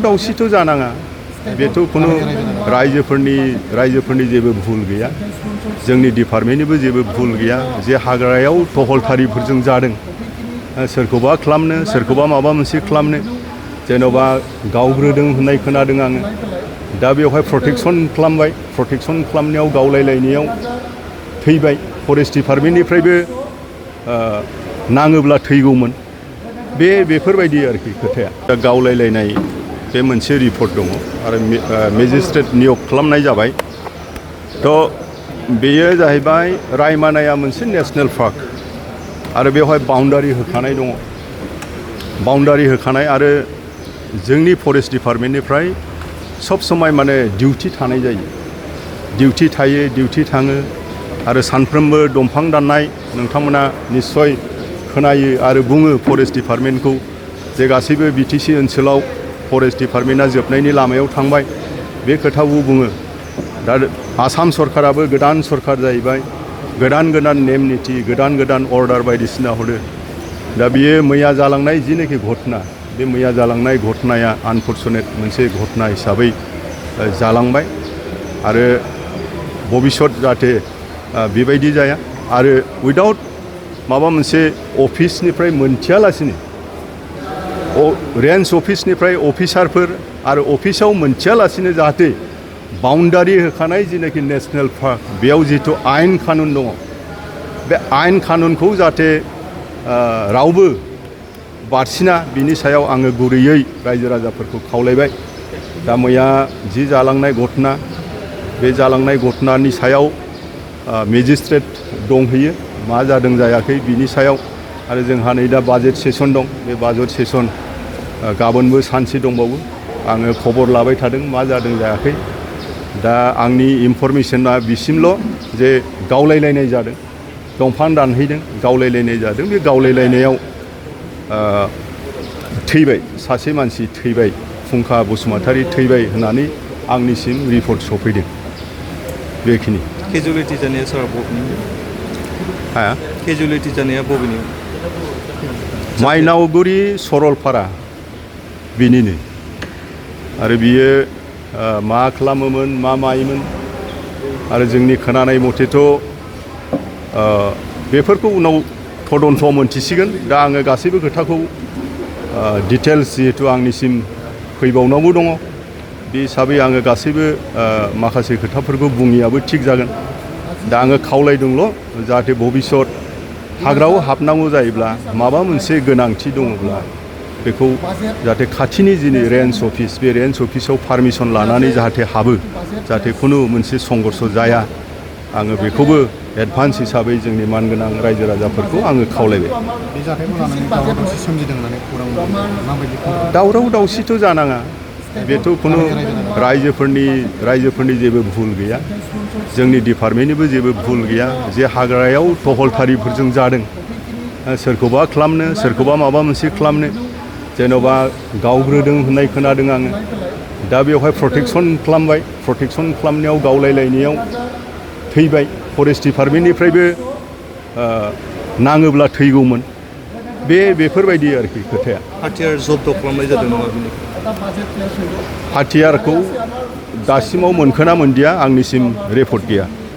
दावसिथ' जानाङा बेथ' खुनु रायजोफोरनि जेबो भुल गैया जोंनि डिपार्टमेन्टनिबो जेबो भुल गैया जे हाग्रायाव टहलथारिफोरजों जादों सोरखौबा खालामनो सोरखौबा माबा मोनसे खालामनो जेन'बा गावग्रोदों होननाय खोनादों आङो दा बेवहाय प्रटेक्सन खालामनायाव गावलायलायनायाव थैबाय फरेस्ट डिपार्टमेन्टनिफ्रायबो नाङोब्ला थैगौमोन बेफोरबायदि आरोखि खोथाया दा गावलायलायनाय बे मोनसे रिपर्ट दङ आरो मेजिस्ट्रेट नियग खालामनाय जाबाय थ' बेयो जाहैबाय रायमानाया मोनसे नेसनेल पार्क आरो बेवहाय बाउन्डारि होखानाय आरो जोंनि फरेस्ट डिपार्टमेन्टनिफ्राय सब समय माने डिउटि थानाय जायो डिउटि थाङो आरो सानफ्रोमबो दंफां दाननाय नोंथांमोना निस्सय खोनायो आरो बुङो फरेस्ट डिपार्टमेन्टखौ जे गासैबो बिटिसि ओनसोलाव फरेस्ट डिपार्टमेन्टआ जोबनायनि लामायाव थांबाय बे खोथाखौ बुङो दा आसाम सरकाराबो गोदान सरकार जाहैबाय गोदान नेम निथि गोदान अर्डार बायदिसिना हरो दा बियो मैया जालांनाय जिनाखि घटना बे मैया जालांनाय घटनाया आनफर्चुनेट मोनसे घटना हिसाबै जालांबाय आरो भबिष्यत जाहाथे बेबायदि जाया आरो उइदाउट माबा मोनसे अफिसनिफ्राय मोनथियालासिनो रेन्ज अफिसनिफ्राय अफिसारफोर आरो अफिसाव मोनथियालासिनो जाहाथे बाउन्डारि होखानाय जिनाखि नेसनेल पार्क बेयाव जिहेतु आयेन कानुन दङ बे आयेन कानुनखौ जाहाथे रावबो बारसिना बिनि सायाव आङो गुरैयै रायजो राजाफोरखौ खावलायबाय दा मैया जि जालांनाय घटना बे जालांनाय घटनानि सायाव मेजिस्ट्रेट दंहैयो मा जादों जायाखै बिनि सायाव आरो जोंहा नै दा बाजेट सेसन दं बे बाजेट सेसन गाबोनबो सानसे दंबावो आङो खबर लाबाय थादों मा जादों जायाखै दा आंनि इनफरमेसना बिसिमल' जे गावलायलायनाय जादों दंफां दानहैदों गावलायलायनाय जादों बे गावलायलायनायाव थैबाय सासे मानसि थैबाय फुंखा बसुमतारी थैबाय होननानै आंनिसिम रिपर्ट सफैदों बेखिनि केजुवेलिटि जानाया सार बबेनि केजुवेलिटि जानाया बबेनि माइनावगुरि सरलपारा बिनिनो आरो बियो मा खालामोमोन मा मायोमोन आरो जोंनि खोनानाय मथेथ' बेफोरखौ उनाव तदन्थ मोनथिसिगोन दा आङो गासैबो खोथाखौ डिटेल्स जिहेतु आंनिसिम फैबावनांगौ दङ बे हिसाबै आङो गासैबो माखासे खोथाफोरखौ बुङियाबो थिग जागोन दा आङो खावलायदोंल' जाहाथे भबिष्यत हाग्रायाव हाबनांगौ जायोब्ला माबा मोनसे गोनांथि दङब्ला बेखौ जाहाथे खाथिनि जिनि रेन्ज अफिस बे रेन्ज अफिसाव पारमिसन लानानै जाहाथे हाबो जाहाथे खुनु मोनसे संघर्ष जाया आङो बेखौबो एडभान्स हिसाबै जोंनि मानगोनां रायजो राजाफोरखौ आङो खावलायबाय दावराव दावसिथ' जानाङा बेथ' खुनु रायजोफोरनि जेबो भुल गैया जोंनि डिपार्टमेन्टनिबो जेबो भुल गैया जे हाग्रायाव टहलथारिफोरजों जादों सोरखौबा खालामनो सोरखौबा माबा मोनसे खालामनो जेन'बा गावग्रोदों होननाय खोनादों आङो दा बेवहाय प्रटेक्सन खालामनायाव गावलायलायनायाव थैबाय फरेस्ट डिपार्टमेन्टनिफ्रायबो नाङोब्ला थैगौमोन बेफोरबायदि आरोखि खोथाया हाथियार जब्द खालामनाय जादों नामा बिनि हाथियारखौ दासिमाव मोनखोना मोनदिया आंनिसिम रिपर्ट गैया